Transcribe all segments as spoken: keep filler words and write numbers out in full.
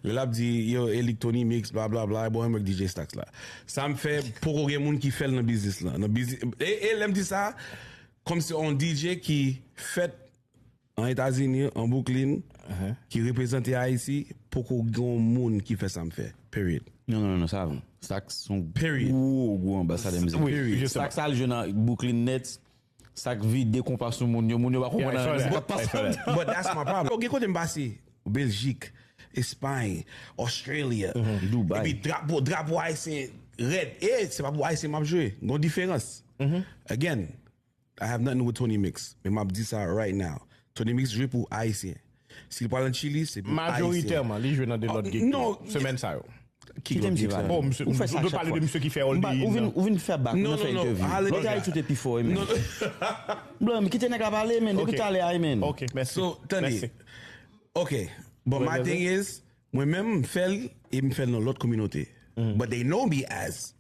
Lè l ap di, yo, e li k Tony Mix, bla bla bla, bon, mwen D J Stax la. Sa m fè, poko gen moun ki fè l nan biznis lan. Nan biznis, e, e lè m di sa, kòmsi on D J ki fèt an Etazini, an Brooklyn, ki reprezante Ayiti, poko gen yon moun ki fè sa m fè. Period. Non, non, non, sa vre. Stax se yon Period. Gwo, gwo anbasadè mizik. Wi, justement. Stax al jwe nan Brooklyn Nets, Stax vide konpa sou moun yo, moun yo pa konprann Yeah, I saw analize that. k ap pase I saw anndan. that. But that's my problem. Yo gen kote m pase. Beljik, Espay, Australia. Dubai. Epi drapo, drapo ayisyen rèd. E se pa pou ayisyen m ap jwe. Gon diferans. Again, I have nothing with Tony Mix. Men m ap di sa right now. Tony Mix jwe pou ayisyen. Si l pral nan Chili, se pou ayisyen. Majoritèman, li jwe nan de lòt gig Non. Semèn sa yo. Kite misye pale. Bon, misye, Ou fè sa nou chak pale fwa. De misye ki fè Ou All ba- Day Ou vin, In. ou vin fè bak, Non, nou fè non, non. entèvyou. Hallelujah. Lòt Ayiti ou te pi fò, wi, men. Non, non. Blan, kite nèg la pale, men. Depi Ok. Talè a, wi, men. Ok, mèsi. So, tande. Mèsi. Ok. But my thing is, mwen menm, m fè l, e m fè l nan lòt kominote. But they know me as,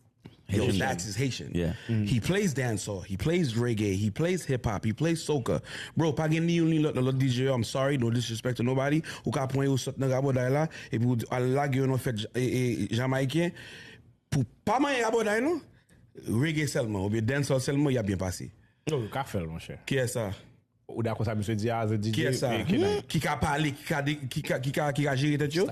yo, Haitian. Stax is Haitian. Yeah. He plays dancehall, he plays reggae, he plays hip hop, he plays soca. Bro, pa gen ni youn ni lòt nan lòt D J yo, I'm sorry, no disrespect to nobody. Ou ka pran yo sot nan rabòday la, epi ou al lage yo nan fèt e, e, Jamayiken. Pou pa manyen rabòday, non. Reggae sèlman, oubyen dancehall sèlman, y ap byen pase. Non, yo ka fè l, monchè. Kiyès sa? Ou dakò sa misye di a, as a D J? Kiyès sa? E, Kenneth. Ki ka pale, ki ka, de- ki ka, ki ka, ki ka jere tèt yo?